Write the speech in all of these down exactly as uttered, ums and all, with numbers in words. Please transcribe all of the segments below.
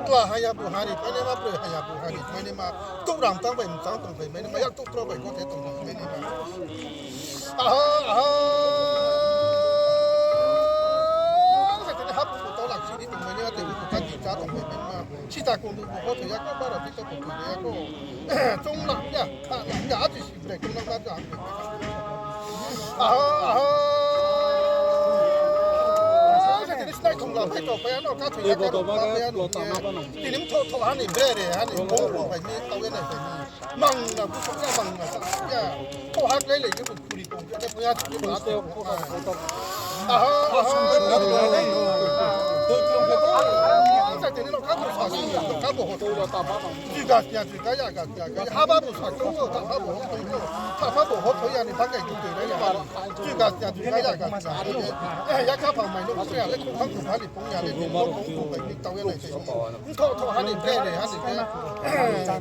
Kla haya bu hari, mainaima broi haya bu hari, mainaima. Touh rang tang bai mchang tongphai, mainaima. Yak touh tro bai gothe tongphai, mainaima. Aha, aha. Sa tini hapung bu tau lak sini tongphai, mainaima, tei bu kati cha tongphai, mainaima. Sita kong bu hothoi ya ko, bara tito kong bu ya ko. Chung lak ya, kha lak ya, ati si brek chung lak ya. Aha, aha. Sa tini snai thong la bai to pai ano, ka thoi ya ka ro, pa pai ano. Tini mtho tho hani, bre re hani, kong kong bai mi, tau ya nai bai mi. Mang na bu sok ya, mang na sa ya. Tho hak lai lai ke bu khuri kong ya, pai ya, tini ba. Aha, aha. Sa tini no ka bu sa si, no ka bu ho. Jiga ya, jiga ya, ga ya, ga ya. Haba bu sa kong yo, ta ha bu ho kong yo. Ta ha bu ho kong ya ni bang ya, jiga ya, jiga ya, ga ya. Eh, ya ka bang mai no, ya le kong bang tu bali.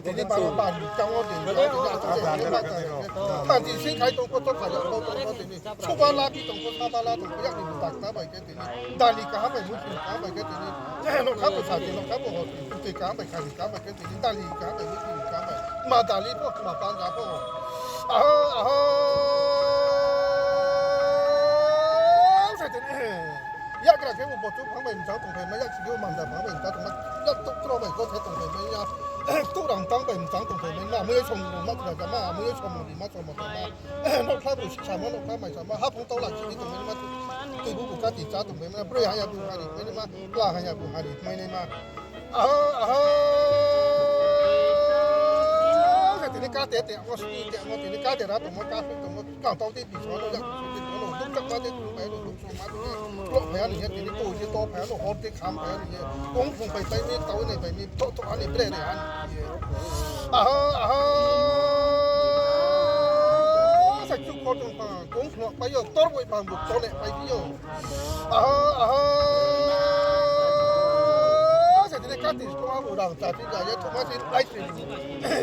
Tini baro bari chang o de, tini baro bari chang o de, tini sing khai tong ko to khai ya ko to tini. Suba la bi tong ko, saba la tong ko, yak ni bu tak ta bai khe tini. Dali kaham bai, musi kaham bai khe tini. Nokha bo sa tini, nokha bo ho tini, tui kaham bai, khari kaham bai khe tini. Dali kaham bai, musi kaham bai. Ma dali pho, ma panja pho. Aha, aha. Sa tini. Yakgra khe bo bochu phang bai mchang tongphai mai, yak sigi o manja phang bai mchang tongma, yak touh tro bai gothe tongphai mai ya, touh rang tang bai mchang tongphai mai ma, mui somung rao ma tongma, mui somung ri ma somung tongma, nokha bo sisa ma, nokha mai sama, haphung tau la sini tongphai ma, tui bu bu kati cha tongphai ma, broi haya bu hari mai ma, kla haya bu hari mai ma. Aha, aha. Sa tini kate te, mo sini te, mo tini kate ra tongmo, ka sui tongmo, kang tau te, biso no, yak sui te, no, duk chak ma te, duk pai no, duk sung ma te, klok phai ano, ya tini to, je to phai ano, hor te kham phai ano, ye. Kong phung phai pai mi, tau nai pai mi, tho tho ani, bre re ani, ye. Aha, aha. Sa chu ko tong pa, kong phung pai yo, tor boi pa, bu to ne pai yo. Aha, aha. Sa tini kati, ko abu rang cha phi ga ye, thoma si, ai si.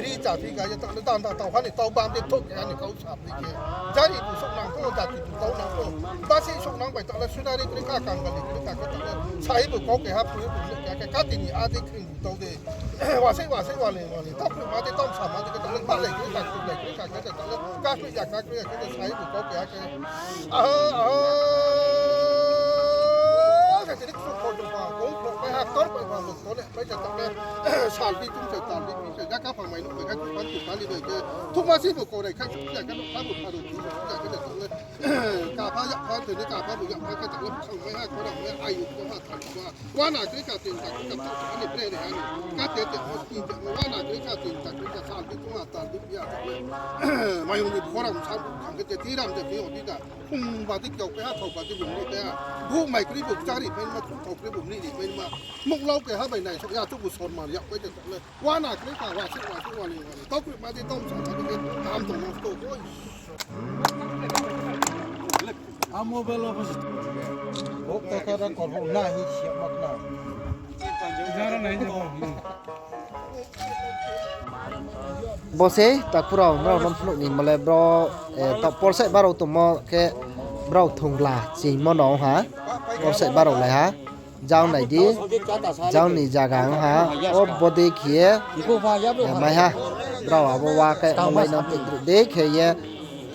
Ri cha phi ga ye, ta le dan da tau hani, tau bam de thok ke hani, kau sap de ke. Jari bu sok nang ko, jati bu tau nang ko. Ba si sok nang bai ta le, sunari kri ka, kangali kri ka, ke ta le. Sai bu kau ke ha, phu bu ke ke, kati ni a de kring bu tau de. Wa sei, wa sei, wa le, wa le. Tau kri ma de, tau sa ma de ke ta le, ba le kri ka, kri le kri ka, ke ta le. Ka kri ya, ka kri ya, ke sai bu kau ke ha ke. Aha, aha. Sa tini ksung kho jong pa, kong kho pai ha, tor pai pa, kong kho le, pai sa tong le, sal di tung sa, tal di tung sa, ya ka phang mai nung pai ha, kong pan tu kali bai ke, thuma si bo kore, khai su ya ka no, ka bo pha ro, tu ya ka le tong le, ka pha ya pha, tini ka pha bo ya pha, ka tong le, khang mai ha, kho rang mai ha, ayu kho ha, thal kho ha. Wana kri ka tin ta kri ka ta ani bre re ani. Ka te te mo skin te mo wana kri ka tin ta kri ka sal di tung ha, tal di ya tong le. Mayung ni kho rang sa bu khang ke te ti ram te ti o di da. Phung ba di kyau pe ha, thau ba di bung ni pe ha. Bu mai kri bu chari pe ma, thau kri bu ni ni pe ma. Muk lau ke ha bai nai sok ya chu bu sor ma ya pe te le. Wana kri ka wa si wa si wa ni wa ni. Tau kri ma di tau sa ma di ke ham tong no to ko. Amo belo ko si. Bok ta ta da kor ho na hi siap mak na. Bo se takhu rao, nrao no phnuh ni mo le bro, eh, ta porsai barao tongmo khe brao thongla chingmo no ha, porsai barao lai ha, jang nai di, jang ni zaga ha, o bodei khe ye, eh, mai ha, brao abo wa khe, mo lai no dei khe ye,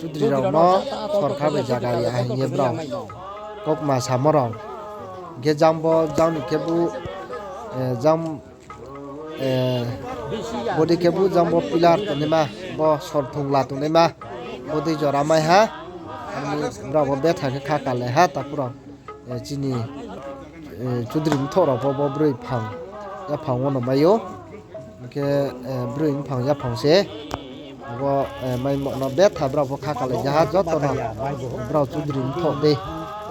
Chudri rao no sorkar bai zaga ri ha hing ye brao kaukma samo rao. Hing khe jang bo, jang ni khe bu, eh, jang, eh, bodei khe bu jang bo pillar tongnaima, bo sor thongla tongnaima, bodei jora mai ha. Ani brao bo betha khe kha kalai ha, takhu rao. Eh, chini, eh, chudri mthoh rao bo, bo broi phang, yaphang wo no mai ou. Hing khe, eh, broi mphang yaphang se. Abo, eh, maimo no betha brao bo kha kalai ja ha joto no. Brao chudri mthoh dei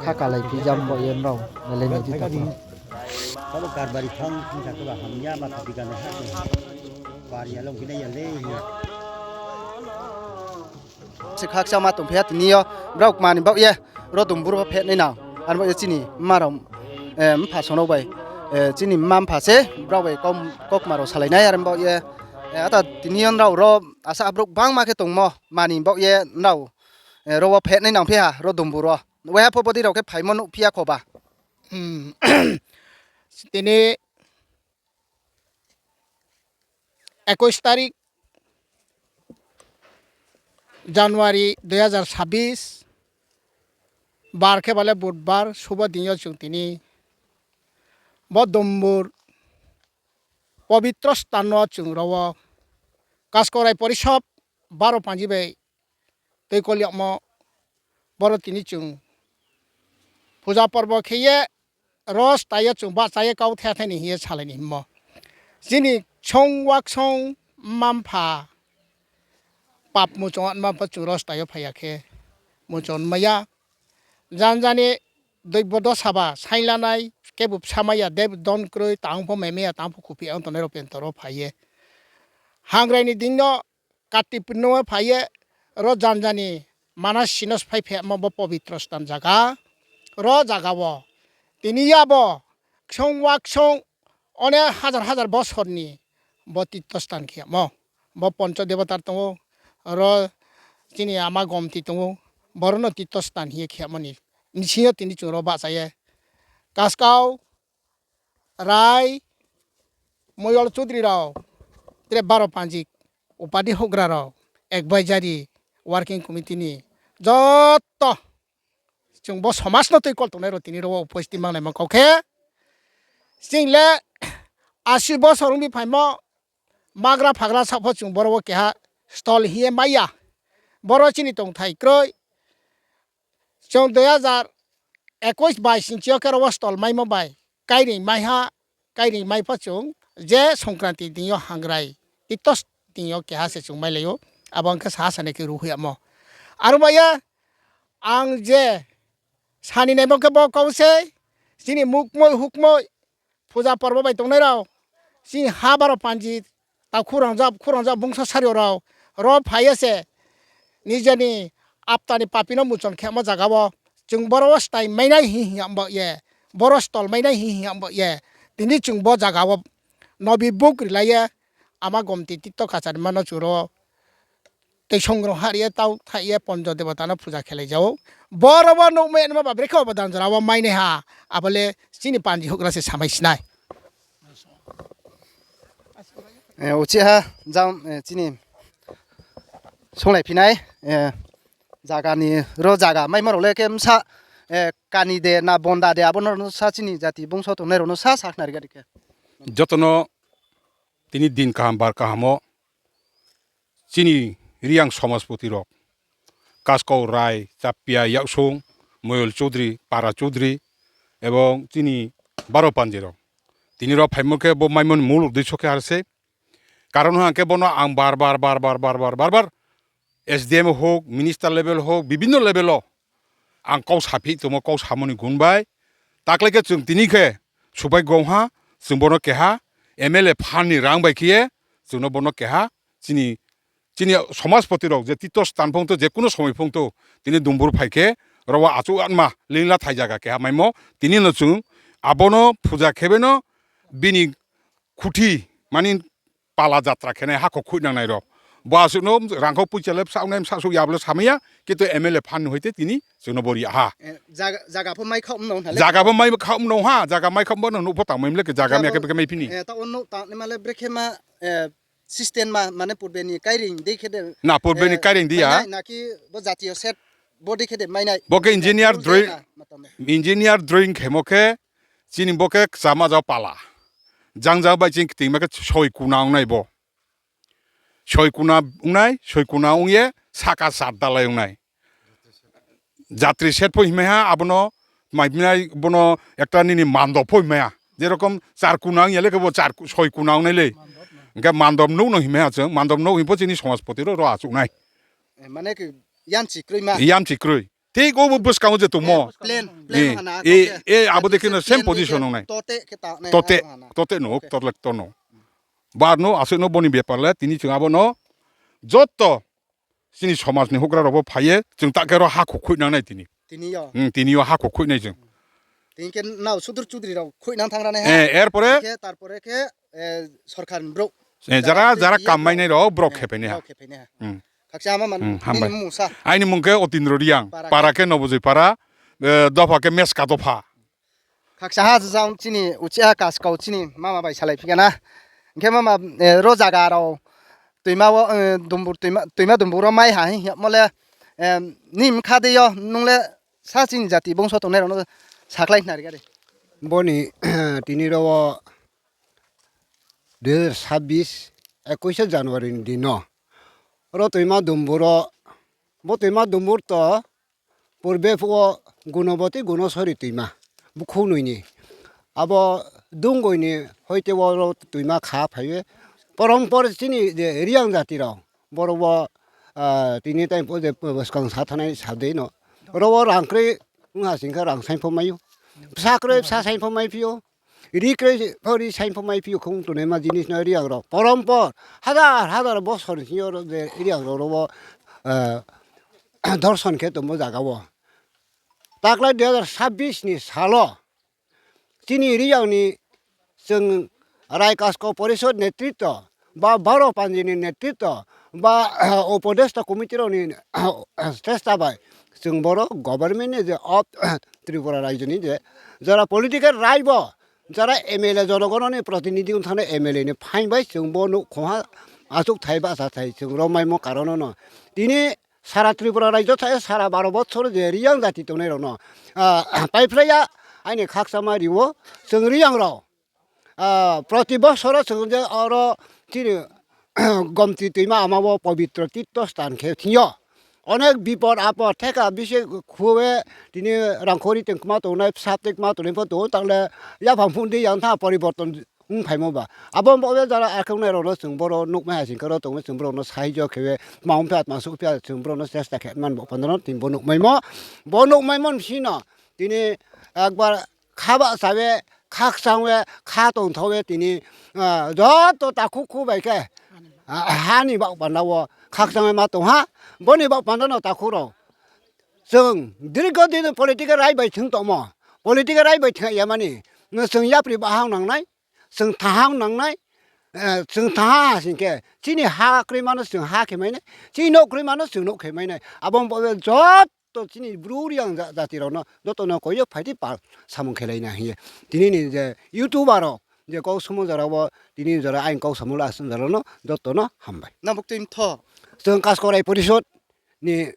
kha kalai phi jam bo ye nrao. Nalai nai di takhu. Abo karbari phang thing sa khe ba hamya ma thapi gana ha. Bari ya long kina ya le. Se khakchangma tongphi ha tini yo, brao kma ni baoh ye, ro dumbur pho phehnai nang, aro baoh ye chini mma rao, eh, mpha song rao bai, eh, chini mma mpha se, brao bai kau-, kaukma rao salai nai, aro baoh ye, eh, ata tini yo nrao ro asa brouh bangma khe tongmo, mani baoh ye nrao, eh, ro wo phehnai nangphi ha, ro dumbur wo. Waiha pho bodei rao khe phaimo nuhphi ya kho ba. Hmm. Tini একুশ তারিখ January দুই হাজার ছাব্বিশ, bar khe bale budbar, subo din yo chung tini bo Dumbur pobitro sthan no chung ro wo Kaskau Rai Porisod baro panji bai tuikol yagmo, boro tini chung puja porbo khe ye ro stai yo chung bahcha ye kauthai thai ni hing ye salai ni hingmo. Chini ksong waksong mma-mpha pap muchung atma pho chung ro stai yo phai ya khe muchung mai ya. Janjani doibo dosa ba sainglanai, kebu bsa mai ya, deb don kroi, tang pho mai mai ya, tang pho khuphi ang tongnai rao pento ro phai ye. Hangrai ni din no Kati Purnima phai ye, ro janjani Manasi no sphai phaimo bo pobitro sthan zaga. Ro zaga wo tini ya bo ksong waksong onek hazar hazar bosor ni bo tirtho sthan khe yagmo. Bo poncho debota tong ou, ro chini ama Gomti tong ou, boro no tirtho sthan hing ye khe yagmo ni bsing yo tini chung ro bahcha ye Kaskau, Rai, Moyol Chudri rao, tre baro panji upadi houhgra rao, advisory, working committee ni joto chung bo somaj no tuikol tongnai rao tini ro wo uposthit manglaimo kau khe, ching le asi bosor ong mi phaimo, magra phagra saoh pho chung boro wo keha stall hing ye mai ya. Boro chini tongthai kroi. Chung দুই হাজার একুশ বাইশ ni chi yo khe ro wo stall maimo bai kairing mai ha, kairing mai pho chung je Songkranti din yo hangrai, tirtho din yo keha se chung mailai ou, abo ong khe saha sanai khe ruhoih yagmo. Aro bai ye ang je sani naimo khe bo kau sei, chini mukmoi hukmoi, puja porbo bai tongnai rao, chini ha baro panji, ta khurang jab, khurang jab bungso sario rao, ro phai ye se, nijeni apta ni papi no muchon khemo zaga wo, chung boro wo stai mainai hing hing yag ba ye, boro stall mainai hing hing yag ba ye, tini chung bo zaga wo nobi buk rilai ye, ama Gomti tirtho kacharima no chung ro tei songrong ha ri ye tau thaih ye ponjo debota no puja khelai ja ou. Boro wo nuhmai anima ba brekhe obo dan jora wo mainai ha, abo le chini panji houhgra se samai sinai. Eh, uchih ha, jang, eh, chini songlai phinai, eh, zaga ni ro zaga maimo rao le khe bsa, eh, kani de na bonda de abo no sa chini jati bungso tongnai rao no sa sakhnari gari khe. Joto no tini din kaham bar kaham wo chini Reang somajpoti rao, Kaskau, Rai, Chapia, Yaksung, Moyol Choudri, Para Choudri, ebong chini baro panji rao. Tini ro phaimo khe bo maimo ni mul uddesho khe ar se. Karon hang khe bono ang bar bar, bar bar, bar bar, bar bar S D M houk, minister level houk, bibhinno level wo ang kau saphi tongmo, kau samo ni gun bai. Takle khe chung tini khe subai gong ha, chung bono keha M L A fund ni rang bai khe ye, chung no bono keha, chini, chini somajpoti rao je tirtho sthan phongthou, je kuno somoi phongthou, tini Dumbur phai khe, ro wo achouh atma, lingla thai zaga keha maimo, tini no chung, abo no puja khe bai no, bini khuthi, mani pala jatra khenai, hakho khuinangnai rao. Bo asuh no rangkhau poicha le bsa ongnai, bsa suh ya bo le samai ya, kintu M L A fund ni hoite tini chung no bo ri ha. Eh, zaga, zaga pho mai khaoh mno hna le. Zaga pho mai khaoh mno ha, zaga mai khaoh bo no nuh pho tangmai mle khe zaga mai khe, khe mai phini. Eh, ta o nuh tangnaima le brekhe ma, eh, system ma, mane purbe ni kairing dei khe de, na purbe ni kairing dei ya. Mainai, naki bo jatiyo set, bo dei khe de mainai. Bo khe engineer drawing, engineer drawing khemo khe, chini bo khe kchama jao pala. Jang jang bai chini ktingma khe soi kuna ongnai bo. Soi kuna ongnai, soi kuna ong ye saka sat dalai ongnai. Jatri set pho himai ha, abo no mai nai, bo no ekta nini mandop pho himai ha. Jerokom char kuna ong ya le khe bo char ku-, soi kuna ongnai le. Hing khe mandop nouh no himai ha chung, mandop nouh hing pho chini somajpoti rao ro achouh nai. Eh, mane khe yamchi kroi ma. Yamchi kroi. Thik obo bwskang wo je tongmo. Plan, plan hana, e, abo de khe no same position ongnai. Tote no, tote no. Bar no, asuh no boni bepar le, tini chung abo no, joto, chini somaj ni houhgra rao bo phai ye, chung ta khe ro hakho khuinangnai tini. Tini yo hakho khuinai chung. Tini khe nrao Sudur Chudri rao khuinang thanng ra nai ha. Eh, erpore? Khe, tarpore khe, eh, sorkar ni brouh. Eh, jara, jara kam mainai rao brouh khe phainai ha. Khakchang ma man, nini mmung sa. Aini mmung khe Otindro Reang, para khe Nobojoi para, eh, dopha khe Meska dopha. Khaksa ha jang chini uchih ha Kaskau chini mama bai salai phi kha na. Hing khe mama, eh, ro zaga rao toima wo, eh, Dumbur toima, toima Dumbur wo mai ha hing yagmo le, eh, nini bkha dei yo nung le sa chini jati bongso tongnai rao no sakhlai khnari kha de. Bo ni tini ro wo dui hazar sabbish, ekush January ni din no. Ro toima Dumbur wo, bo toima Dumbur to purbe phuh wo Gunoboti Gunosori toima, bukhu noi ni. Abo Dungoi ni hoite wo ro toima kha phai ye. Porompor chini je Reang jati rao, boro wo, ah, tini time pho je, eh, skang sa thanai sa dei no. Ro wo rang kroi ong ha sing khe rang saing pho mai ou. Bsa kroi bsa saing pho mai phi ou. Ri kroi pho ri saing pho mai phi ou, khong tongnaima jinis no Reang rao. Porompor, hazar hazar bosor ni sing yo ro je Reang rao ro wo, eh, dorson khe tongmo zaga wo. Taklai dui hazar sabbish ni sal wo chini Reang ni chwng Rai Kaskau Porishod netritwo, ba Baro Panji ni netritwo, ba Upodesto Committee rao ni chesta bai chwng boro government ni je of Tripura rajyo ni je jora political rai bo, jora M L A jonogon ni protinidhi ong thangnai M L A ni phaing bai chwng bo nouhkhong ha achouhthai bahchathai chwng rommaimo karon no tini sara Tripura rajyo tha, sara baro bochor je Reang jati tongnai rao no, ah, paiphlai ya, aini khakchangma ri ou, chwng Reang rao, ah, proti bosor o chwng je oro chini Gomti toima ama wo pobitro tirtho sthan khe thing yo. Onek bipod apod theka bisi khu ye tini rangkhori tong kma tongnai, bsa tei kma tongnai pho tong ou, tangle yaphang phung di yang tha poriborton ong phaimo ba. Abo bo jara akhongnai rao no chwng boro nuhmai ha sing khe ro tongmo chwng boro no sahajyo khe ye, tma ong phi ya, tma suh phi ya, chwng boro no chesta khe man bo panda no tini bo nuhmaimo. Bo nuhmaimo ni bsing no tini ekbar kha bahcha ye, khakchang ye, kha tongthao ye tini, ah, joto takhu khu bai khe, ah, ha ni baoh panda wo khakchang ye ma tong ha, bo ni baoh panda no takhu rao. Chwng dirgho din political rai bai thwng tongmo, political rai bai thwng ya mani, no chwng yapri bahang nangnai, chwng thahang nangnai, eh, chwng thaha sing khe, chini ha kroima no chwng ha khe mai nai, chini nouh kroima no chwng nouh khe mai nai. Abo bo joto chini Bru Reang ja-, jati rao no joto no koi yo phai di pal samung khelai na hing ye. Tini ni je YouTuber rao, je kau sumo jora wo, tini jora aini kau samo la jora no joto no hambai. Nang buktui mtho. Chwng Kaskau Rai Porishod ni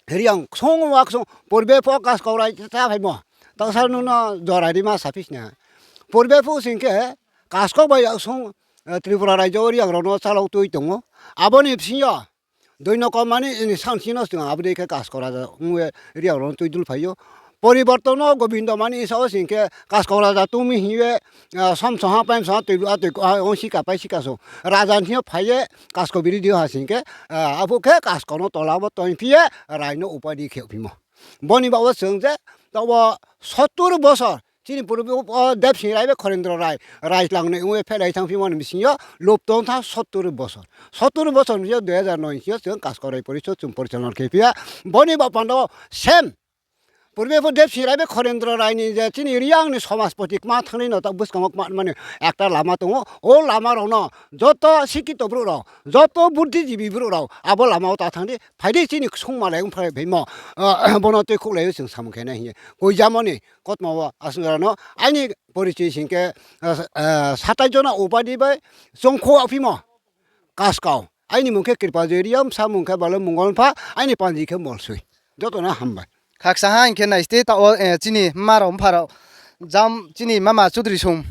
Reang ksung wa ksung, purbe pho Kaskau rai cha phaimo. Taohsa nung no jora rima saphi sna. Purbe pho sing khe Kaskau bai ksung, eh, Tripura rajyo wo Reang rao no chalao tui tong ou. Abo ni bsing yo Doinoko mani ni sansi no chwng abo dei khe Kaskau raja ong ye Reang rao no tui dul phai ou. Poriborton no Gobindo mani sa wo sing khe Kaskau raja tong mi hing ye, ah, somsong ha, paimsong ha, tuibu ha, tuiku ha, ong sika pai sika song. Raja ni thing yo phai ye Kaskau birodhi ha sing khe, ah, abo khe Kaskau no tola wo tong phi ye rai no upadi khe phimo. Bo ni baoh wo chwng je, taoh wo sottur bosor, chini purbe o Debsing Rai bai Khorendro Rai, rai tlang ni ong ye phelai thanng phimo ni bsing yo, lup tong tha sottur bosor. Sottur bosor ni yo dui hazar noi ni yo chwng Kaskau Rai Porishod chwng porichalona khe phi ya. Bo ni baoh panda wo same. Purbe pho Debsing Rai bai Khorendro Rai ni je chini Reang ni somaspoti kma thangnai no ta buskang wo kma mani ekta lama tong ou. O lama rao no joto sikito brouh rao, joto buddhijibi brouh rao, abo lama wo ta thanng di, phai di chini ksung malai ong phai phaimo, ah, bo no tui khouhlai ye chwng samung khe nai hing ye. Koijamo ni kautma wo asung jora no aini porichoi sing khe, ah, ah, satai jona upadi bai chongkho phimo. Kaskau. Aini mung khe Kripajoy Reang, bsa mung khe Balo Mongol Pha, aini panji khe Molsoi. Joto no hambai. Khaksa ha hing khe nai sdi taoh wo, eh, chini mma rao mpha rao, jam chini mama Chudri Song.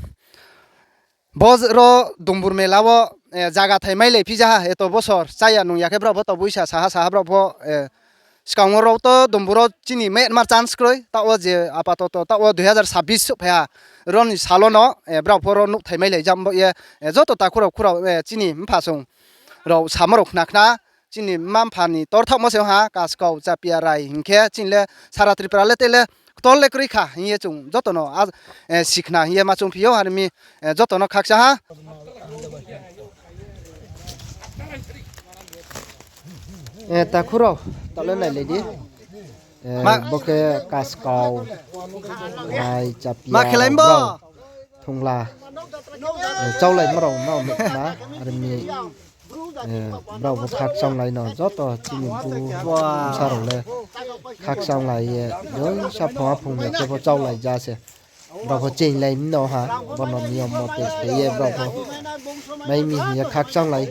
Bo ro Dumbur mela wo, eh, zaga thai mailai phi ja ha, eto bosor, chaya nung ya khe brao pho tabuisa saha saha brao pho, eh, skang wo rao to Dumbur wo chini mai mar chance kroi, taoh wo je apatoto taoh wo dui hazar sabbish souhphai ha, ro ni sal wo no, eh, brao pho ro nouhthai mailai jam bo ye, eh, joto takhu rao khurao, eh, chini mpha song rao samo rao khna khna, chini mma mpha ni torthaohmo se ha, Kaskau Chapia Rai hing khe chini le sara Tripura le tei le ktor le kroi kha hing ye chung joto no a, eh, sikhna hing ye ma chung phi ou, are mi, eh, joto no khaksa ha. Eh, takhu rao, taoh le nailai di. Eh, bo khe Kaskau, Rai, Chapia, ma khelai bo? Thongla, eh, chaulaimo rao no nuh khna, are mi, eh, brao pho khakchanglai no, joto chini Bru bsa rao le khakchanglai ye, joi sa phung a phung ya khe pho chaulai ja se. Brao pho chenglai mi no ha, bono niyom mote khe ye brao pho mai mi hing ye khakchanglai.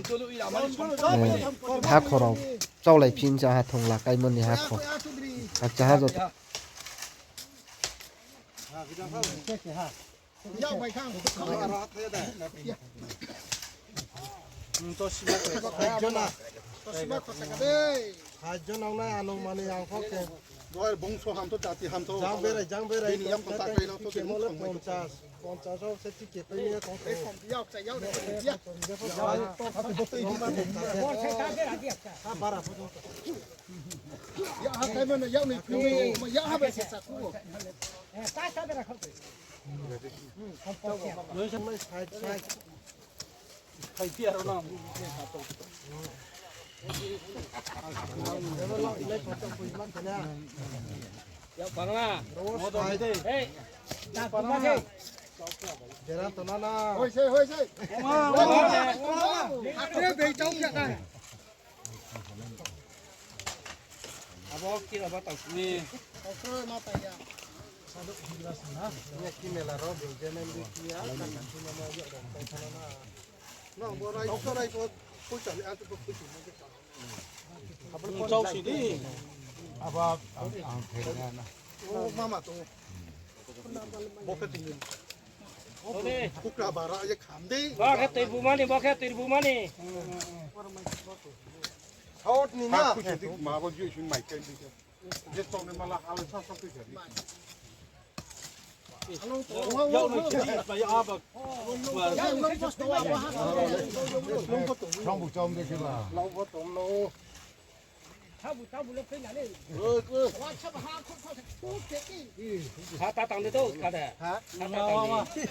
Eh, hakho rao chaulai phi mi sa ha thong la kaimo ni hakho. Khakchang ha joto. Jang berai, jang berai. Bini yak kota kai no to kemo le ponchas. Ponchas rao se tike pai ni ya tong. Abo kira ba tau ni. Ni ki mela ro bung je nai di ki ya, ka ka ki nama yo dong tau thana na. No, bo rai so rai bo, poisa ni, ang to poisa ni. Abo chau si di. Abo ang, ang thai na na. O mama to. Bo khe tini. Kukra bara ye kham di. Bo khe tui bumani, bo khe tui bumani. South ni na. Khe tu ma bo jui sun mai kai di. Je tong ni mala hal sa sa tui khe di. Chong bu chom de khe ba. Lau bo tong no. Ha ta tang de to, ka de. Ha? Ha ta tang de.